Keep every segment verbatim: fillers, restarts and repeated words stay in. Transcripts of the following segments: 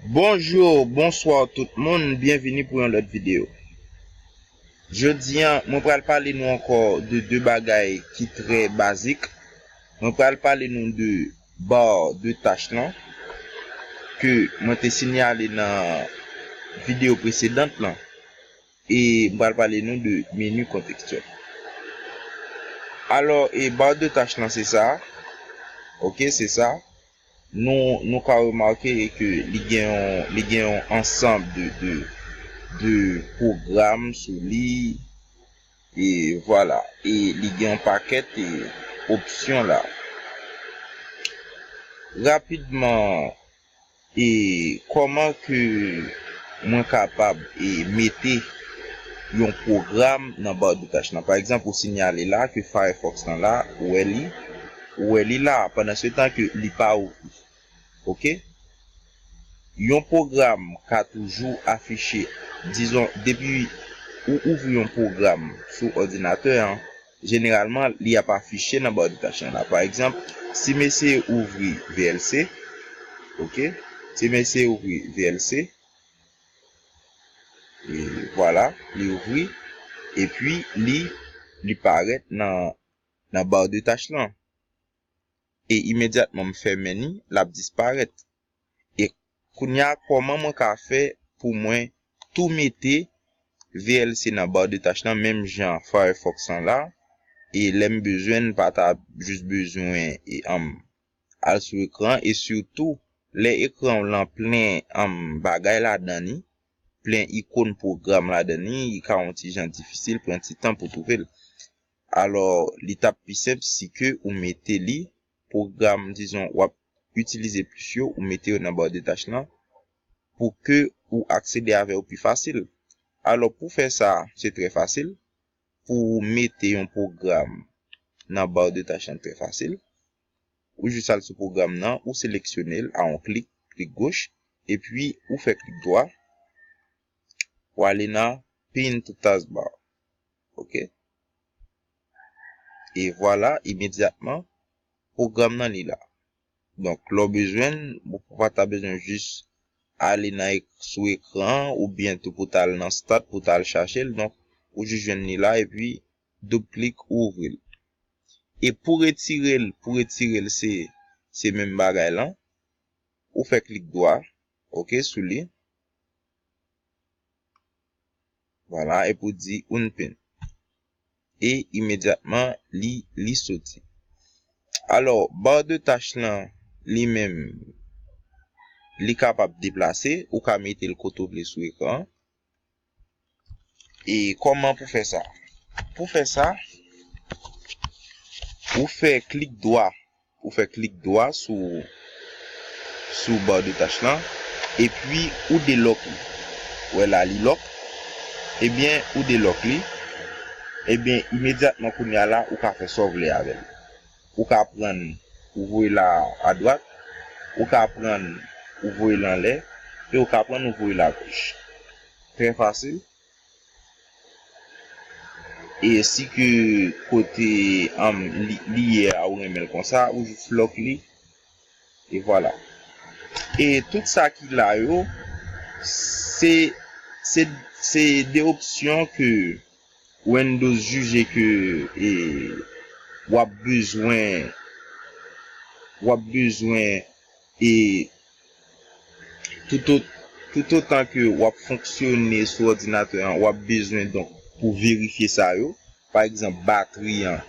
Bonjou, bonswa tout moun, byenvini pou yon lòt videyo. Jodi a, mwen pral pale nou ankò de de bagay ki trè bazik. Mwen pral pale nou de bar de tach lan, ke mwen te sinyale nan videyo presedan lan. E m pral pale nou de meni kontekstyèl. Alò, e bar de tach lan se sa. Ok, se sa. Nou, nou ka remake ke li gen yon, li gen yon ansanm de, de, de pwogram sou li. E vwala. E li gen yon pakèt, e, opsyon la. Rapidman, e kòman ke mwen kapab, e, mete yon pwogram nan bar de tach lan? Pa egzanp, ou sinyale la ke Firefox lan la, ou wè li, ou wè li la, pandan se tan ke li pa ouvri. Ok? Yon pwogram ka toujou afiche, dizon, depi ou ouvri yon pwogram sou òdinatè an, jeneralman, li ap afiche nan bar de tach lan la. Pa egzanp, si m eseye ouvri V L C, ok, si m eseye ouvri V L C, e vwala, li ouvri, epi li, li parèt nan, nan bar de tach lan. E imedyatman m fèmen li, l ap disparèt. E kounye a, kòman mwen ka fè pou mwen tou mete V L C nan bar de tach lan, menm jan Firefox lan la, e lè m bezwen, m pa ta jis bezwen, e, anm, al sou ekran, e sitou, lè ekran w lan plen, anm, bagay ladan li, plen ikòn pwogram ladan li, li ka yon ti jan difisil, pran ti tan pou twouve l. Alò, li t ap pi senp si ke ou mete li, pwogram, dizon, w ap itilize plis yo, ou mete yo nan bar de tach lan, pou ke ou aksede avè yo pi fasil. Alò, pou fè sa, se trè fasil. Pou ou mete yon pwogram nan bar de tach lan, trè fasil. Ou jis al sou pwogram nan, ou seleksyone l a yon klik, klik goch, epi ou fè klik dwa, ou ale nan Pin to Taskbar. Ok? E vwala, imedyatman, pwogram nan li la. Donk, lè w bezwen l, ou pa ta bezwen jis ale nan ek-, sou ekran an, oubyen tou pou t al nan Start, pou t al chache l. Donk, ou jis jwenn li la, epi doub klik, ou ouvri l. E pou retire l, pou retire l, se, se menm bagay lan. Ou fè klik dwa, ok, sou li. Vwala, epi w di Unpin. E imedyatman, li, li soti. Alò, bar de tach lan, li menm, li kapab deplase, ou ka mete l kote w vle sou ekran. E kòman pou fè sa? Pou fè sa, ou fè klik dwa, ou fè klik dwa sou, sou bar de tach lan, epi ou delòk li. Ou wè la, li lòk. Ebyen, ou delòk li. Ebyen, imedyatman kounye a la, ou ka fè sa w vle avè l. Ou ka pran l, ou voye l a, adwat. Ou ka pran l, ou voye l anlè. E ou ka pran l, ou voye l agoch. Trè fasil. E si ke kote, anm, li, li ye a, ou renmen l konsa, ou jis lòk li. E vwala. E tout sa ki la yo, se, se, se de opsyon ke Windows jije ke, e, w ap bezwen, w ap bezwen, e, tout o-, tout otan ke w ap fonksyone sou òdinatè an, w ap bezwen, donk, pou verifye sa yo. Pa egzanp, batri an.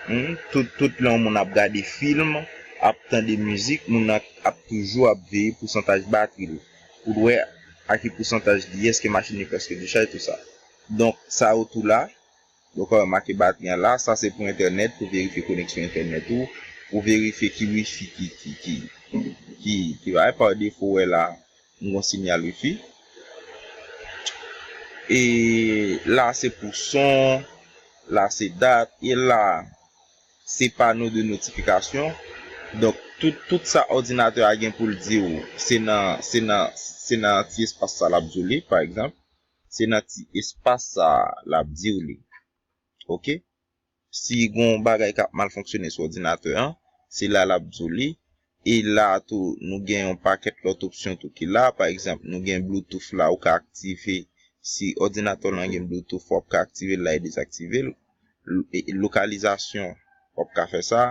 Hmm, tout, tout lè yon moun ap gade fim, ap tande mizik, moun nan ap toujou ap veye pousantaj batri l. Pou l wè a ki pousantaj li ye, èske machin li prèske dechaj, tou sa. Donk, sa yo tou la. Donk, ou ka wè make batri an la. Sa se pou entènèt, pou verifye koneksyon entènèt ou, pou verifye ki wifi ki, ki, ki, ki, ki bay. Pa defo, wè la, m gon sinyal wifi. E la, se pou son, la, se dat, e la, se pano de notifikasyon. Donk, tout, tout sa òdinatè a gen pou l di w, se nan, se nan, se nan ti espas sa l ap di w li, pa egzanp. Se nan ti espas sa l ap di w li. Ok? Si gon bagay k ap mal fonksyone sou òdinatè an, se la l ap di w li. E la a tou, nou gen yon pakèt lòt opsyon tou ki la. Pa egzanp, nou gen Bluetooth la, ou ka aktive. Si òdinatè w lan gen Bluetooth, w ap ka aktive l la e dezaktive l. L-, e, lokalizasyon, w ap ka fè sa.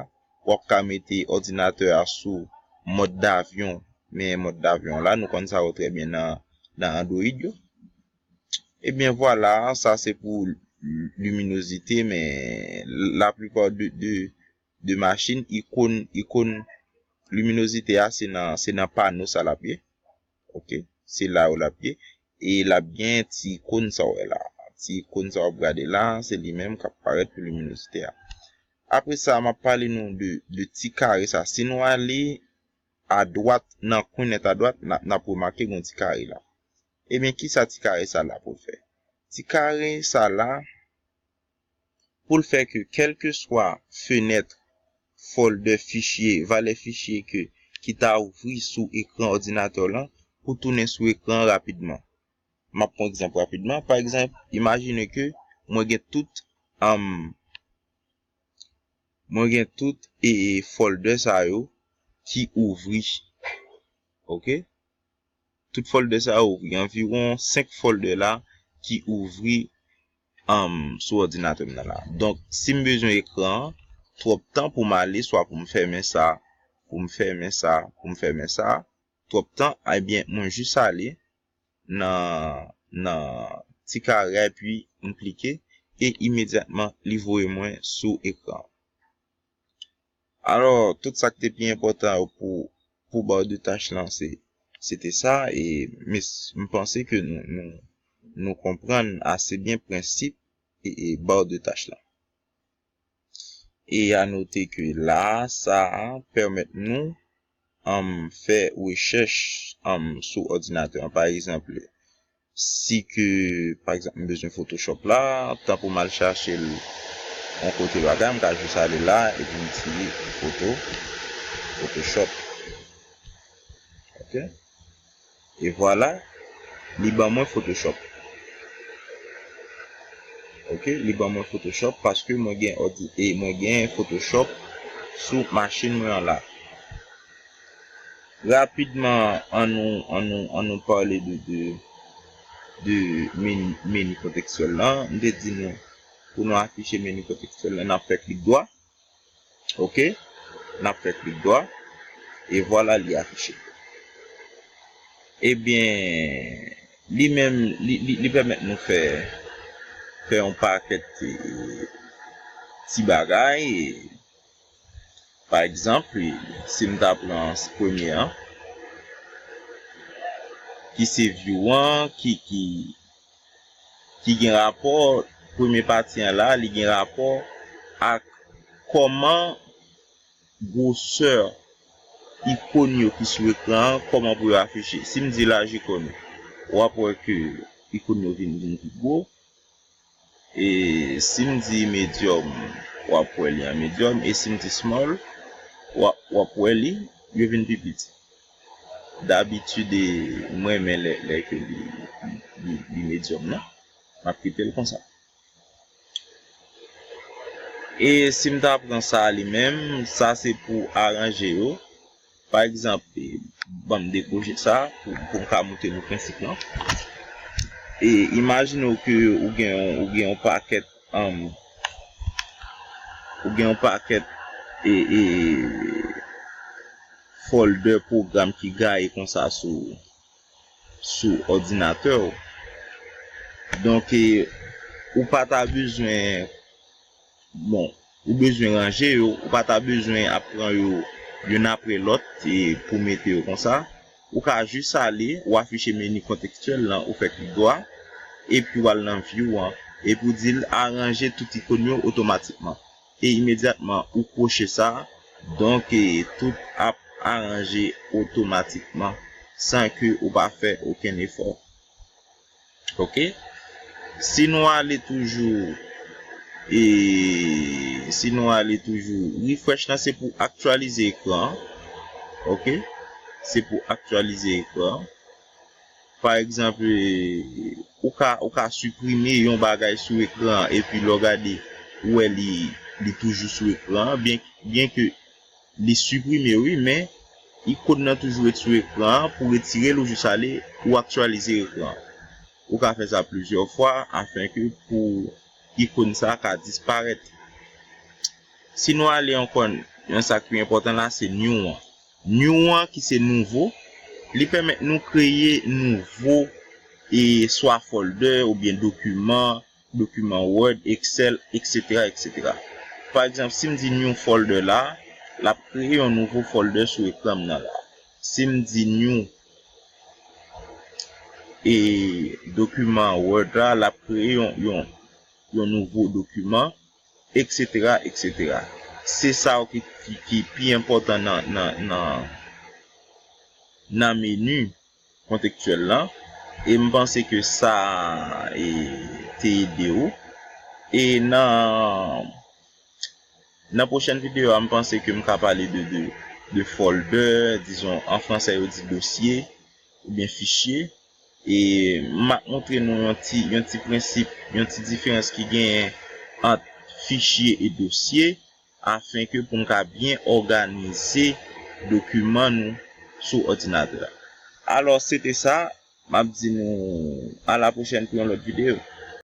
W ap ka mete òdinatè a sou mòd davyon. Men mòd davyon la, nou konn sa yo trè byen nan, nan Android yo. Ebyen, vwala, sa se pou liminozite, men laplipa de, de, de machin, ikòn, ikòn liminozite a, se nan, se nan pano sa l ap ye. Ok? Se la yo l ap ye. E l ap gen ti ikòn sa w wè la. Ti ikòn sa w ap gade la, se li menm k ap parèt pou liminozite a. Apre sa, m ap pale nou de, de ti kare sa. Si nou ale adwat, nan kwen nèt adwat, n a, n ap remake gen yon ti kare la. Ebyen, kisa ti kare sa la pou l fè? Ti kare sa la, pou l fè ke kèlkeswa fenèt, fòldè, fichye, valè fichye ke, ki ta ouvri sou ekran òdinatè w lan, pou tounen sou ekran an rapidman. M ap pran egzanp rapidman. Pa egzanp, imajine ke mwen gen tout, um, mwen gen tout e, e fòldè sa yo ki ouvri. Ok? Tout fòldè sa yo ouvri. Anviwon senk fòldè la ki ouvri, um, sou òdinatè m nan la. Donk, si m bezwen ekran an, twòp tan pou m ale, swa pou m fèmen sa, pou m fèmen sa, pou m fèmen sa, twòp tan, ebyen, mwen jis ale nan, nan ti kare a, epi m klike, e imedyatman, li voye mwen sou ekran. Alò, tout sa k te pi enpòtan yo pou, pou ba de tach lan, se, se te sa, e, men, m panse ke nou, nou, nou konprann ase byen prensip e, e ba de tach lan. E a note ke la, sa a pèmèt nou, um, fè rechèch, um, sou òdinatè an. Pa egzanp, si ke, pa egzanp, m bezwen Photoshop la, tan pou m al chache l yon kote bagay, m ka jis ale la, epi m tire foto, Photoshop. Ok? E vwala, li ban mwen Photoshop. Ok, li ban mwen Photoshop paske mwen gen òdi-, e mwen gen Photoshop sou machin mwen an la. Rapidman, an nou, an nou, an nou pale de, de, de meni, meni kontekstyèl lan. M te di nou, pou nou afiche meni kontekstyèl lan, n ap fè klik dwa. Ok? N ap fè klik dwa. E vwala, li afiche. Ebyen, li menm, li, li, li pèmèt nou fè, fè yon pakèt, eh, ti bagay. Pa egzanp, si m ta pran premye an, ki se view an, ki, ki, ki gen rapò, premye pati an la, li gen rapò ak kòman gwosè ikòn yo ki sou ekran an, kòman pou yo afiche. Si m di laj ikòn, w ap wè ke ikòn yo vin, vin pi gwo. E si m di medium, w ap wè li an medium. E si m di small, w ap, w ap wè li, yo vin pi piti. Dabitid, e, m renmen lè, lè ke li, li, li medium nan. M ap kite l konsa. E si m ta pran sa a li menm, sa se pou aranje yo. Pa egzanp, e, ban m dekwoche sa pou, pou m ka montre nou prensip lan. E imajine w ke ou gen yon, ou gen yon pakèt, um, ou gen yon pakèt, e, e, fòldè pwogram ki gaye konsa sou, sou òdinatè w. Donk, e, ou pa ta bezwen, bon, ou bezwen ranje yo, ou pa ta bezwen ap pran yo youn apre lòt, e, pou mete yo konsa. Ou ka jis ale, ou afiche meni kontekstyèl lan, ou fè klik dwa, epi w al nan view an, epi w di l aranje tout ikòn yo otomatikman. E imedyatman, ou kwoche sa, donk, e, tout ap aranje otomatikman, san ke ou pa fè okenn efò. Ok? Si nou ale toujou, e, si nou ale toujou, refresh lan se pou aktyalize ekran an. Ok? Se pou aktyalize ekran an. Pa egzanp, e, ou ka, ou ka siprime yon bagay sou ekran an, epi lè w gade, ou wè li, li toujou sou ekran an, byen, byen ke li siprime, wi, men ikòn nan toujou ret sou ekran an, pou retire l ou jis ale ou aktyalize ekran an. Ou ka fè sa plizyè fwa afenke pou ikòn sa ka disparèt. Si nou ale ankò, yon sa ki pi enpòtan la, se new an. New an ki se nouvo, li pèmèt nou kreye nouvo e swa folder oubyen dokiman, dokiman Word, Excel, et cetera, et cetera. Pa egzanp, si m di new folder la, l ap kreye yon nouvo folder sou ekran m nan la. Si m di new e dokiman Word la, l ap kreye yon, yon, yon nouvo dokiman, et cetera, et cetera. Se sa yo ki, ki, ki pi enpòtan nan, nan, nan, nan meni kontekstyèl lan. E m panse ke sa e, te ede w. E nan, nan pwochèn videyo a, m panse ke m ka pale de, de, de folder, dizon, an fransè yo di dosye oubyen fichye. E m ap montre nou yon ti, yon ti prensip, yon ti diferans ki genyen ant fichye e dosye, afenke pou n ka byen òganize dokiman nou sou òdinatè a. Alò, se te sa, m ap di nou a la pwochèn pou yon lòt videyo.